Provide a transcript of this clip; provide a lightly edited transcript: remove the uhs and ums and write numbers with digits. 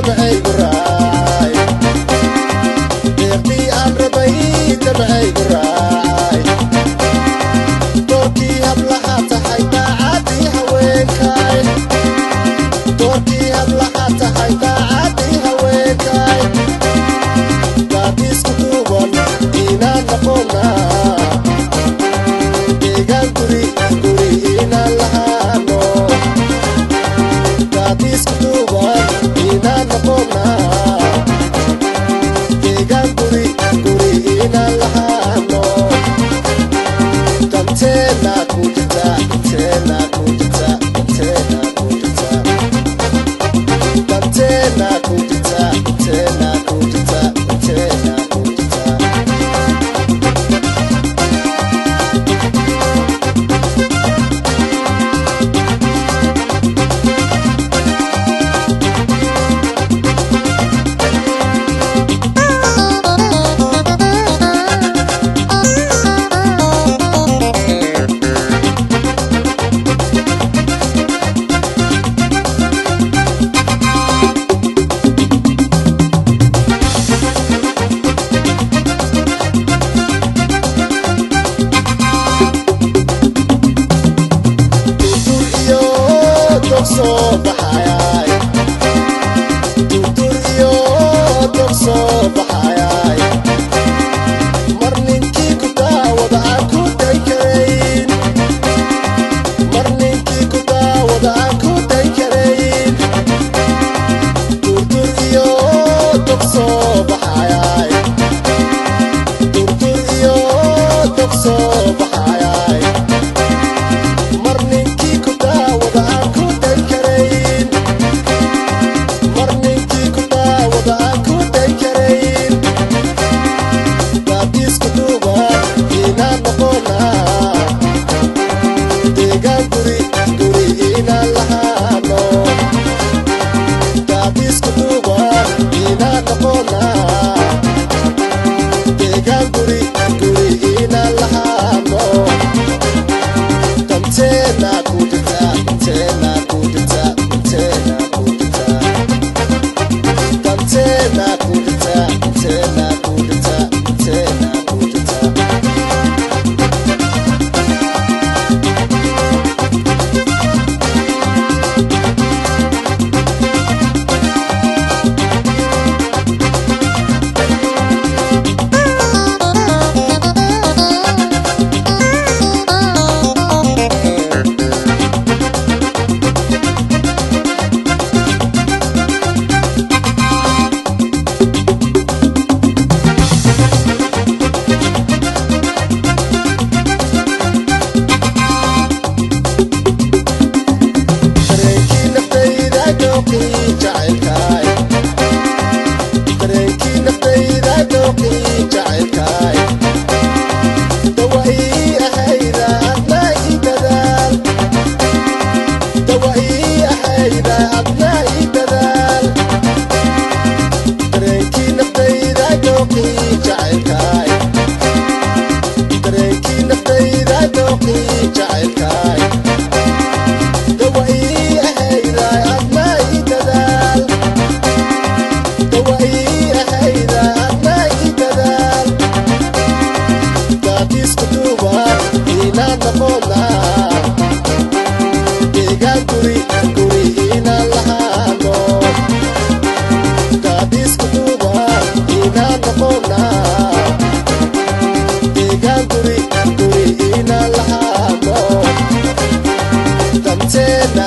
Damcaygu raacay, deeqdii aan rabay damcaygu raacay. Doorkii hablaha tahay daacadii haweenkay, doorkii hablaha tahay daacadii haweenkay. Daad isku duuban inaan noqonaa, deegaan guri guri inaan lahaano. Daad isku duuban inaan noqonaa, deegaan guri guri inaan lahaano. Danteena ku jirta, danteena ku jirta, danteena ku jirta, danteena ku jirta, danteena ku jirta, danteena ku jirta. Durdur iyo dog soo baxayay, durdur iyo dog soo baxayay. Mar ninkii ku daawada aan ku day karayn, mar ninkii ku daawada aan ku day karayn. Durdur iyo dog soo baxayay, durdur iyo dog soo baxayay. Mar ninkii ku daawada aan ku day karayn, mar ninkii ku daawada aan ku day karayn. Daad isku duuban inaan noqonaa, deegaan guri guri inaan lahaano. Daad isku duuban inaan noqonaa, deegaan guri guri inaan lahaano. Danteena ku jirta, danteena ku jirta, danteena ku jirta, danteena ku jirta, danteena ku jirta, danteena ku jirta. Dareenkii naftayda dooqii jacaylkaay, dareenkii naftayda dooqii jacaylkaay. Dawa ii ahayda adna ii dadaal, dawa ii ahayda adna ii dadaal. Dareenkii naftayda dooqii jacaylkaay, dareenkii naftayda dooqii jacaylkaay. Dawa ii ahayda adna ii dadaal, dawa ii ahayda adna ii dadaal. Daad isku duuban inaan noqonaa, deegaan guri guri inaan lahaano. Daad isku duuban inaan noqonaa, deegaan guri guri inaan lahaano. Danteena